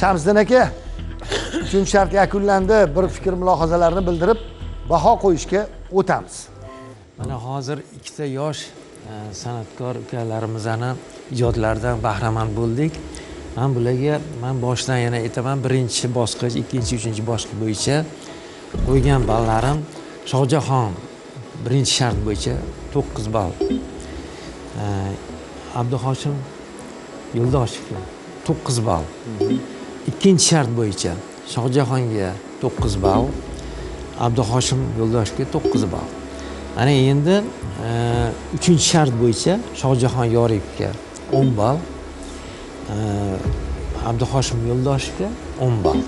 Shamsiddin aka, uchinchi shart yakunlandi. Bir fikr mulohazalarni bildirib baho qo'yishga o'tamiz. Mana hozir ikkita yosh san'atkor ukalarimizni ijodlaridan bahramand bo'ldik. Men bularga boshidan yana aytaman, birinchi bosqich, ikkinchi, uchinchi bosqich bo'yicha qo'ygan ballarim Shohjahon birinchi shart bo'yicha 9 ball. Abduhoshim Yo'ldoshevga 9 ball. Ikkinchi shart bo'yicha Shohjahonga 9 ball, Abduhoshim Yo'ldoshevga 9 ball. Ana endi uchinchi shart bo'yicha Shohjahon Yoriyevga 10 ball, Abduhoshim Yo'ldoshevga 10 ball.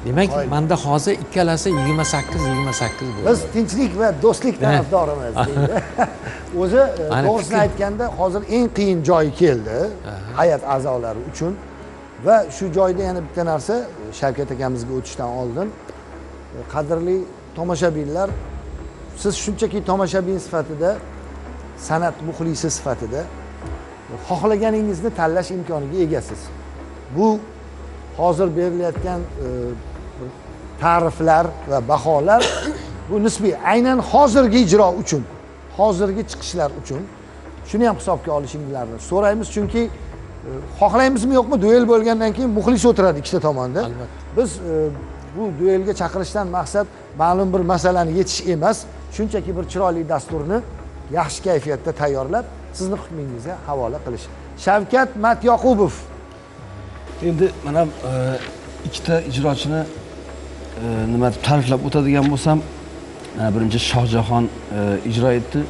Demak, menda hozir ikkalasi 28 28 bo'ldi. Biz tinchlik va do'stlik tarafdorimiz deydi. O'zi to'g'risini aytganda hozir eng qiyin joyi keldi hay'at a'zolari uchun va shu joyda yana bitta narsa Shavkat akamizga o'tishdan oldin, qadrli tomoshabinlar, siz shunchaki tomoshabin sifatida, san'at muxlisi sifatida xohlaganingizni tanlash imkoniga egasiz. Bu hozir berilayotgan ta'riflar va baholar bu nisbiy, aynan hozirgi ijro uchun, hozirgi chiqishlar uchun shuni ham hisobga olishingizni so'raymiz, chunki xohlaymizmi yo'qmi, duel bo'lgandan keyin muxlis o'tiradi ikkita tomonda. Biz bu duelga chaqirishdan maqsad ma'lum bir masalani yechish emas, shunchaki bir chiroyli dasturni yaxshi kayfiyatda tayyorlab sizni hukmingizga havola qilish. Shavkat Matyoqubov. Endi mana ikkita ijrochini nima deb ta'riflab o'tadigan bo'lsam, birinchi Shohjahon ijro etdi.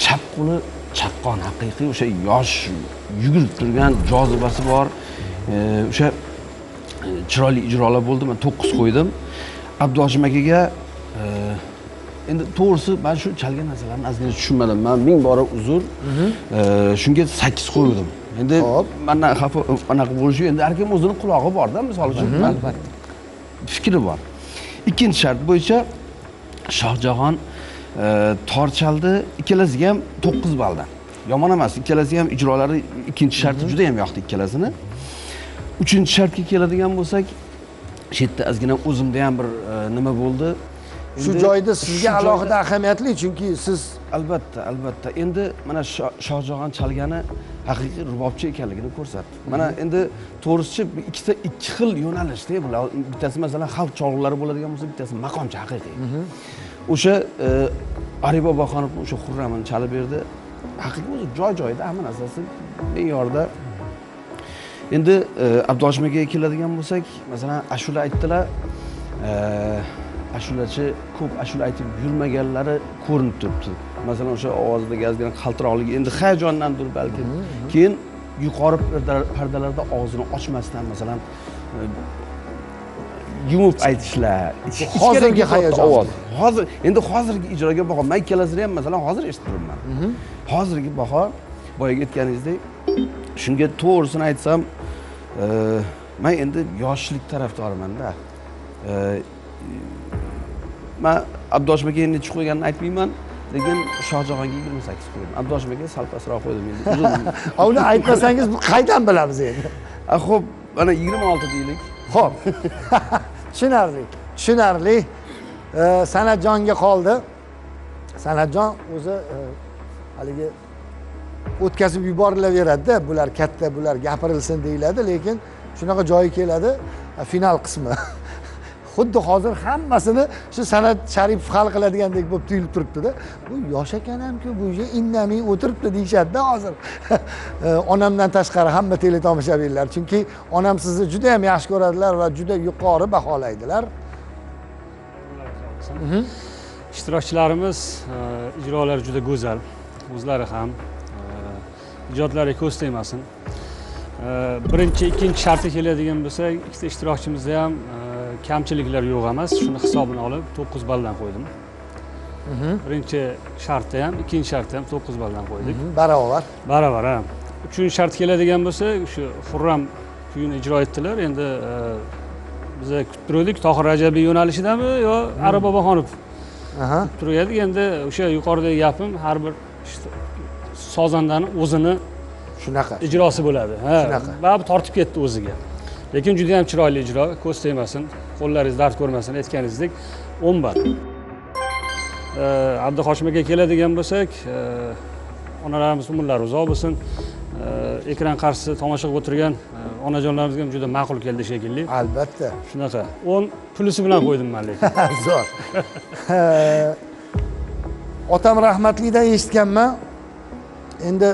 Chap qo'li chaqqon, haqiqiy o'sha yosh yugurib turgan jozibasi bor, o'sha chiroyli ijrolar bo'ldi. Men 9 qo'ydim. Abduhoshim akaga endi to'g'risi men shu chalgan narsalarni ozgina tushunmadim. Men ming bora uzr. Shunga 8 qo'ydim. Endi mendan xafa anaqa bo'lishi, endi har kim o'zini qulog'i bor-da, misol uchun albatta fikri bor. Ikkinchi shart bo'yicha Shohjahon tor chaldi, ikkalasiga ham 9 balldan. Yomon emas, ikkalasiga ham ijrolari ikkinchi sharti juda ham yoqdi ikkalasini. Uchinchi shartga keladigan bo'lsak, shu yerda ozgina o'zimda ham bir nima bo'ldi. Shu joyda sizga alohida ahamiyatli, chunki siz albatta, albatta. Endi mana Shohjahon chalgani haqiqiy rubobchi ekanligini ko'rsatdi. Mana endi to'g'risi ikkita ikki xil yo'nalishda bular. Bittasi masalan xalq cholg'ulari bo'ladigan bo'lsa, bittasi maqomchi haqiqiy. O'sha Arif Boboxonov o'sha Xurramini chalib berdi. Haqiqiy o'zi joy-joyida hamma narsasi me'yorda. Endi Abduhoshim akaga keladigan bo'lsak, masalan ashula aytdilar. Ashulachi ko'p ashula aytib yurmaganlari ko'rinib turibdi. Masalan o'sha ovozidagi ozgina qaltiroqligi, endi hayajondandir balki. Keyin yuqori pardalarda og'zini ochmasdan masalan yumib aytishlar. Hozirgi hayajon. Hozir endi hozirgi ijroga baho, men ikkalasini ham masalan hozir eshitib turibman. Hozirgi baho boyagi aytganingizdek, shunga to'g'risini aytsam, men endi yoshlik tarafdoriman-da. Men Abduhoshim aka necha qo'yganini aytmayman, lekin Shohjahonga 28 qo'ydim. Abduhoshim aka sal pastroq qo'ydim endi. Uni aytmasangiz bu qaydan bilamiz endi? Xo'p, mana 26 deylik. Xo'p. Tushunarli, tushunarli. San'atjonga qoldi. San'atjon o'zi haligi o'tkazib yuborilaveradi-da, bular katta, bular gapirilsin deyiladi, lekin shunaqa joyi keladi, final qismi. Xuddi hozir hammasini shu San'at Sharipov hal qiladigandek bo'lib tuyulib turibdi-da. Bu yosh ekan hamku, bu indamay o'tiribdi deyishadi-da hozir. Onamdan tashqari hamma teletomoshabinlar, chunki onam sizni juda ham yaxshi ko'radilar va juda yuqori baholaydilar. Ishtirokchilarimiz ijrolari juda go'zal, o'zlari ham ijodlari ko'z tegmasin. Birinchi, ikkinchi shartga keladigan bo'lsak, ikkita ishtirokchimizda ham kamchiliklar yo'q emas. Shuni hisobini olib 9 balldan qo'ydim. Birinchi shartda ham, ikkinchi shartda ham 9 balldan qo'ydik. Barobar. Barobar, ha. Uchinchi shart keladigan bo'lsa, shu Xurram kuyini ijro etdilar. Endi biz kutib turdik, Tohir Rajabiy yo'nalishidami yo Arif Boboxonov? Kutib turgandik. Endi o'sha yuqoridagi gapim, har bir sozandani o'zini Shunaqa. Ijrosi bo'ladi. Ha, shunaqa. Baribir tortib ketdi o'ziga. Lekin juda ham chiroyli ijro, ko'z tegmasin, qo'llaringiz dard ko'rmasin, aytganingizdek 10 ball. Abduhoshim aka keladigan bo'lsak, onalarimiz umrlari uzoq bo'lsin. Ekran qarshisida tomosha qilib o'tirgan onajonlarimizga ham juda ma'qul keldi shekilli. Albatta. Shunaqa. 10 plusi bilan qo'ydim men lekin. Zo'r. Otam rahmatlidan eshitganman. Endi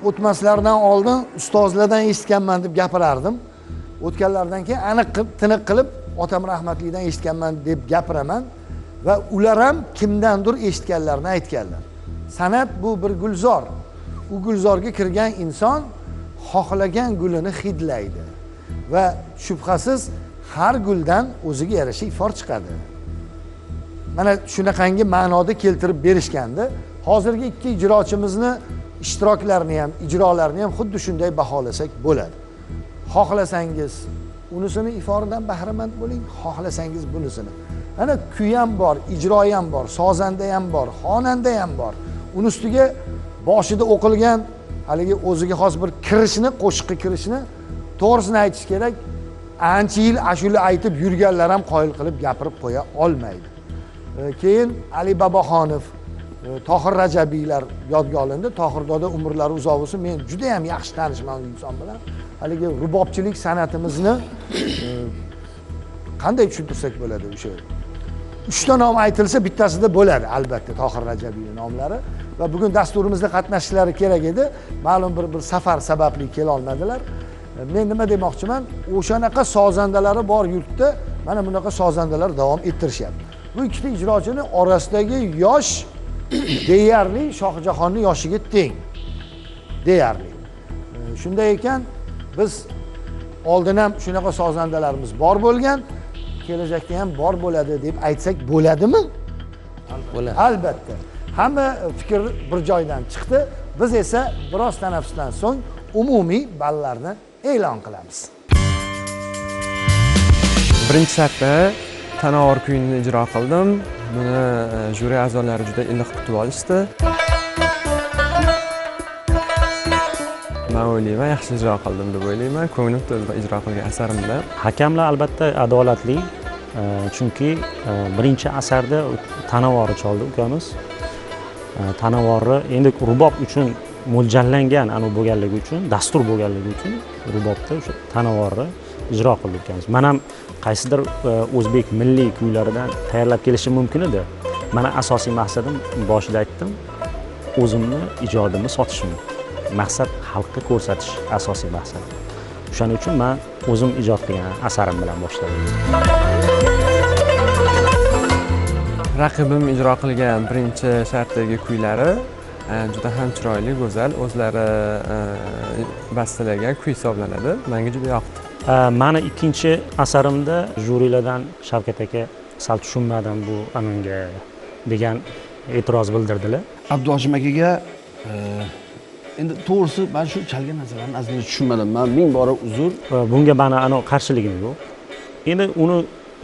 o'tmaslardan oldin ustozlardan eshitganman deb gapirardim. O'tganlardan keyin aniq qilib, tiniq qilib otam rahmatlidan eshitganman deb gapiraman va ular ham kimdandir eshitganlarini aytganlar. San'at bu bir gulzor. U gulzorga kirgan inson xohlagan gulini hidlaydi va shubhasiz har guldan o'ziga yarasha ifor chiqadi. Mana shunaqangi ma'noda keltirib berishgandi. Hozirgi ikki ijrochimizni ishtiroklarini ham, ijrolarini ham xuddi shunday baholasak bo'ladi. Xohlasangiz unisini iforidan bahramand bo'ling, xohlasangiz bunisini. Mana kuy ham bor, ijro ham bor, sozanda ham bor, xonanda ham bor. Uni ustiga boshida o'qilgan haligi o'ziga xos bir kirishni, qo'shiqqa kirishni to'g'risini aytish kerak, ancha yil ashula aytib yurganlar ham qoyil qilib gapirib qo'ya olmaydi. Keyin Ali Boboxonov, Tohir Rajabiylar yodga olindi. Tohir doda umrlari uzoq bo'lsin. Men juda ham yaxshi tanishman u inson bilan. Haligi rubobchilik san'atimizni qanday tushuntirsak bo'ladi o'sha? 3 ta nom aytilsa bittasida bo'ladi albatta Tohir Rajabiyning nomlari va bugun dasturimizda qatnashishlari kerak edi. Ma'lum bir safar sababli kela olmadilar. Men nima demoqchiman? O'shanaqa sozandalari bor yurtda mana bunaqa sozandalar davom ettirishyapti. Bu ikkita ijrochini orasidagi yosh deyarli Shohjahonning yoshiga teng. Deyarli. Shunday ekan biz oldin ham shunaqa sozandalarimiz bor bo'lgan, kelajakda ham bor bo'ladi deb aytsak bo'ladimi? Bo'ladi. Albatta. Hamma fikr bir joydan chiqdi. Biz esa biroz tanaffusdan so'ng umumiy ballarni e'lon qilamiz. Birinchi shartda Tanovor kuyini ijro qildim. Buni jyuri a'zolari juda iliq kutib olishdi. Men o'ylayman, yaxshi ijro qildim deb o'ylayman. Ko'nglim to'ldi ijro qilgan asarimda. Hakamlar albatta adolatli, chunki birinchi asarda Tanavorni chaldi ukamiz. Tanavorni endi rubob uchun mo'ljallangan anu bo'lganligi uchun, dastur bo'lganligi uchun rubobda o'sha Tanavorni ijro qildi ukamiz. Men ham qaysidir o'zbek milliy kuylaridan tayyorlab kelishim mumkin edi. Mana asosiy maqsadim, boshida aytdim, o'zimni ijodimni sotishim. Maqsad xalqqa ko'rsatish asosiy maqsad. O'shaning uchun men o'zim ijod qilgan asarim bilan boshladim. Raqibim ijro qilgan birinchi shartdagi kuylari juda ham chiroyli, go'zal, o'zlari bastalagan kuy hisoblanadi. Menga juda yoqdi. Mani ikkinchi asarimda jurilardan Shavkat aka sal tushunmadim bu anunga degan e'tiroz bildirdilar. Abduhoshim akaga endi to'g'risi men shu chalgan narsalarni aslida tushunmadim. Men ming bora uzr. Bunga mani ana qarshiligim yo'q. Endi uni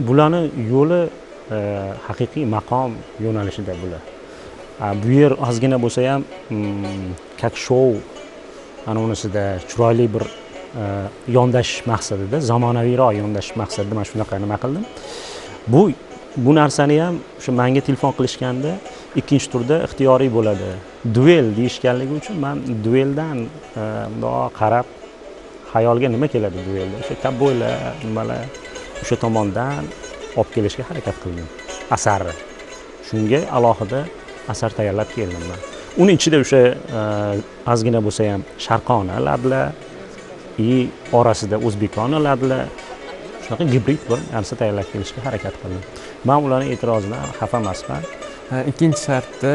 bularni yo'li haqiqiy maqom yo'nalishida bular. Bu yer ozgina bo'lsa ham kak shou ana unisida chiroyli bir yondashish maqsadida, zamonaviyroq yondashish maqsadida men shunaqa nima qildim. Bu narsani ham o'sha menga telefon qilishganda ikkinchi turda ixtiyoriy bo'ladi. Duel deyishganligi uchun men dueldan bundoq qarab xayolga nima keladi duelda? O'sha kovboylar, nimalar o'sha tomondan olib kelishga harakat qildim asarni. Shunga alohida asar tayyorlab keldim men. Uni ichida o'sha ozgina bo'lsa ham sharqona ladlar, orasida o'zbekona ladlar, shunaqa gibrid bir narsa tayyorlab kelishga harakat qildim. Men ularning e'tirozidan xafa emasman. Ikkinchi shartda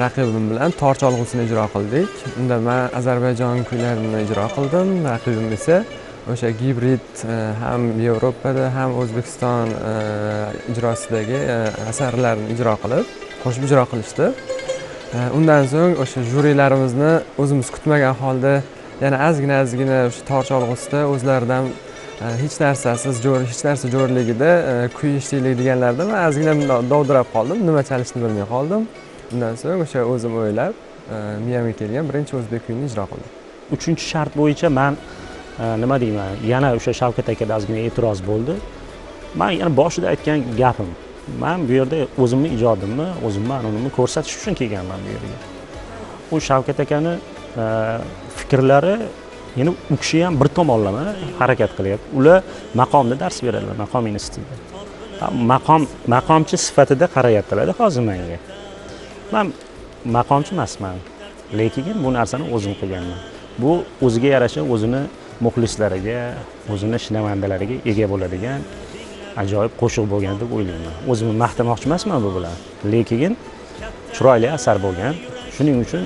raqibim bilan tor cholg'usini ijro qildik. Unda men Ozarbayjon kuylarini ijro qildim, raqibim esa o'sha gibrid ham Yevropada ham O'zbekiston ijrosidagi asarlarni ijro qilib, qo'shib ijro qilishdi. Undan so'ng o'sha jurilarimizni o'zimiz kutmagan holda yana ozgina o'sha tor cholg'usida o'zlaridan hech narsasiz, hech narsa jo'rligida kuy eshitaylik deganlarida men ozgina dovdirab qoldim, nima chalishni bilmay qoldim. Undan so'ng o'sha o'zim o'ylab miyamga kelgan birinchi o'zbek kuyini ijro qildim. Uchinchi shart bo'yicha men nima deyman, yana o'sha Shavkat akada ozgina e'tiroz bo'ldi. Men yana boshida aytgan gapim, men bu yerda o'zimni ijodimni, o'zimni anonimni ko'rsatish uchun kelganman bu yerga. U Shavkat akani fikrlari, ya'ni u kishi ham bir tomonlama harakat qilyapti. Ular maqomda dars beradilar, maqom institutida. Maqomchi sifatida qarayaptilar hozir menga. Men maqomchi emasman, lekin bu narsani o'zim qilganman. Bu o'ziga yarasha o'zini muxlislariga, o'zini shinavandalariga ega bo'ladigan ajoyib qo'shiq bo'lgan deb o'ylayman. O'zimni maqtamoqchi emasman bu bilan, lekin chiroyli asar bo'lgan. Shuning uchun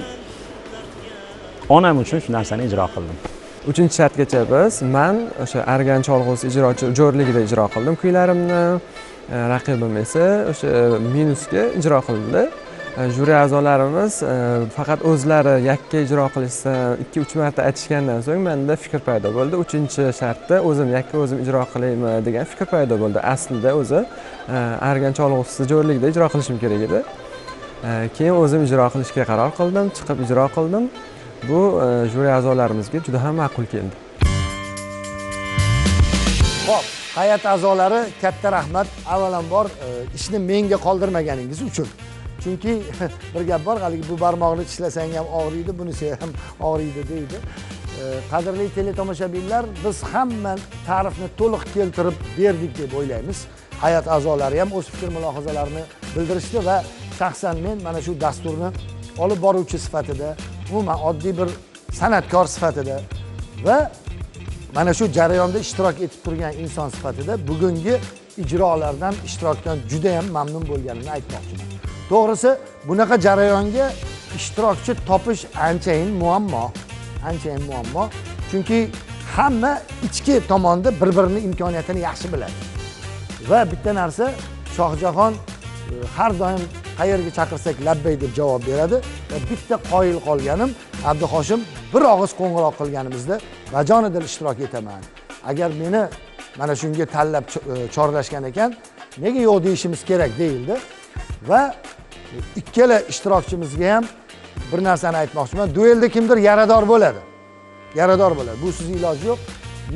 onam uchun shu narsani ijro qildim. Uchinchi shartgacha biz, men o'sha argan cholg'usi ijrochi jo'rligida ijro qildim kuylarimni. Raqibim esa o'sha minusga ijro qildi. Jyuri a'zolarimiz faqat o'zlari yakka ijro qilishsa, 2-3 marta aytishgandan so'ng menda fikr paydo bo'ldi. Uchinchi shartda o'zim yakka o'zim ijro qilaymi degan fikr paydo bo'ldi. Aslida o'zi argan cholg'usi jo'rligida ijro qilishim kerak edi. Keyin o'zim ijro qilishga qaror qildim, chiqib ijro qildim. Bu jyuri a'zolarimizga juda ham ma'qul keldi. Xo'p, hay'at a'zolari, katta rahmat. Avvalambor ishni menga qoldirmaganingiz uchun. Chunki bir gap bor, haligi bu barmoqni tishlasang ham og'riydi, bunisi ham og'riydi deydi. Qadrli teletomoshabinlar, biz hamma ta'rifni to'liq keltirib berdik deb o'ylaymiz. Hay'at a'zolari ham o'z fikr mulohazalarini bildirishdi va shaxsan men mana shu dasturni olib boruvchi sifatida, umuman oddiy bir san'atkor sifatida va mana shu jarayonda ishtirok etib turgan inson sifatida bugungi ijrolardan, ishtirokdan juda ham mamnun bo'lganimni aytmoqchiman. To'g'risi, bunaqa jarayonga ishtirokchi topish anchayin muammo, anchayin muammo. Chunki hamma ichki tomonda bir-birini imkoniyatini yaxshi biladi. Va bitta narsa, Shohjahon har doim qayerga chaqirsak labbay deb javob beradi va bitta qoyil qolganim, Abduhoshim bir og'iz qo'ng'iroq qilganimizda bajonidil ishtirok etaman. Agar meni mana shunga tanlab chorlashgan ekan, nega yo'q deyishimiz kerak deyildi. Va ikkala ishtirokchimizga ham bir narsani aytmoqchiman. Duelda kimdir yarador bo'ladi. Yarador bo'ladi. Bu siz iloji yo'q.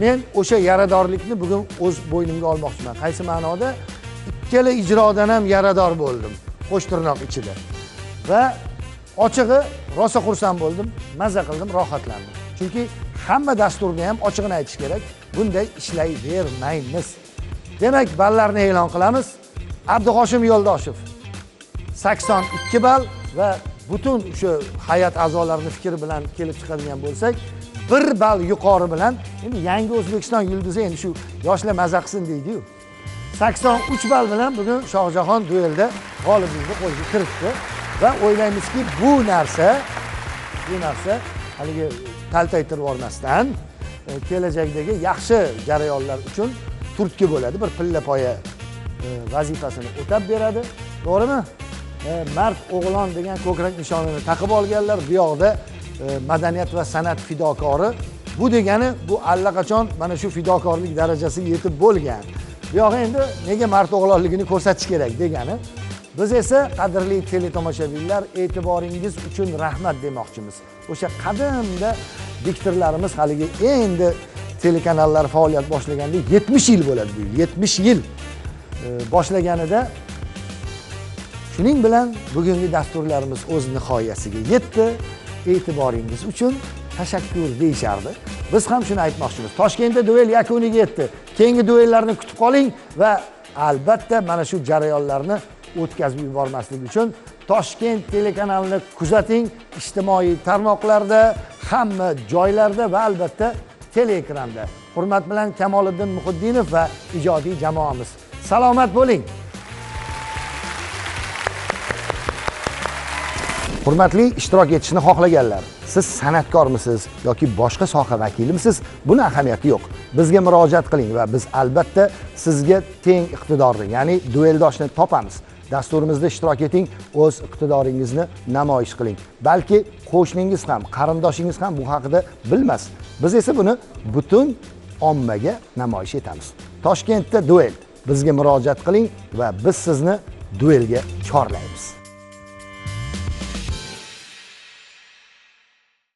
Men o'sha yaradorlikni bugun o'z bo'ynimga olmoqchiman. Qaysi ma'noda? Ikkala ijrodan ham yarador bo'ldim, qo'sh tirnoq ichida. Va ochig'i rosa xursand bo'ldim, maza qildim, rohatlandim. Chunki hamma dasturni ham ochig'ini aytish kerak, bunday ishlayvermaymiz. Demak, ballarni e'lon qilamiz. Abduhoshim Yo'ldoshev 82 ball va butun o'sha hay'at a'zolarining fikri bilan kelib chiqadigan bo'lsak, 1 ball yuqori bilan endi yangi O'zbekiston yulduzi, endi shu yoshlar maza qilsin deydi-yu. 83 ball bilan bugun Shohjahon duelda g'oliblikni qo'lga kiritdi va o'ylaymizki, bu narsa haligi taltaytirib yubormasdan kelajakdagi yaxshi jarayonlar uchun turtki bo'ladi, bir pilla poya vazifasini o'tab beradi. To'g'rimi? Mard o'g'lon degan ko'krak nishonini taqib olganlar bu yoqda madaniyat va san'at fidokori. Bu degani bu allaqachon mana shu fidokorlik darajasiga yetib bo'lgan. Bu yog'i endi nega mard o'g'lonligini ko'rsatish kerak degani. Biz esa qadrli teletomoshabinlar, e'tiboringiz uchun rahmat demoqchimiz. O'sha qadimda diktorlarimiz haligi endi telekanallar faoliyat boshlaganda 70 yil bo'ladi bu yil, 70 yil boshlaganida. Shuning bilan bugungi dasturlarimiz o'z nihoyasiga yetdi. E'tiboringiz uchun tashakkur deyishardi. Biz ham shuni aytmoqchimiz. Toshkentda duel yakuniga yetdi. Keyingi duellarni kutib qoling va albatta mana shu jarayonlarni o'tkazib yubormaslik uchun Toshkent telekanalini kuzating, ijtimoiy tarmoqlarda, hamma joylarda va albatta teleekranda. Hurmat bilan Kamoliddin Muhiddinov va ijodiy jamoamiz. Salomat bo'ling. Hurmatli ishtirok etishni xohlaganlar, siz san'atkormisiz yoki boshqa soha vakilimisiz, buni ahamiyati yo'q. Bizga murojaat qiling va biz albatta sizga teng iqtidorni, ya'ni dueldoshni topamiz. Dasturimizda ishtirok eting, o'z iqtidoringizni namoyish qiling. Balki qo'shningiz ham, qarindoshingiz ham bu haqida bilmas. Biz esa buni butun ommaga namoyish etamiz. Toshkentda duel. Bizga murojaat qiling va biz sizni duelga chorlaymiz.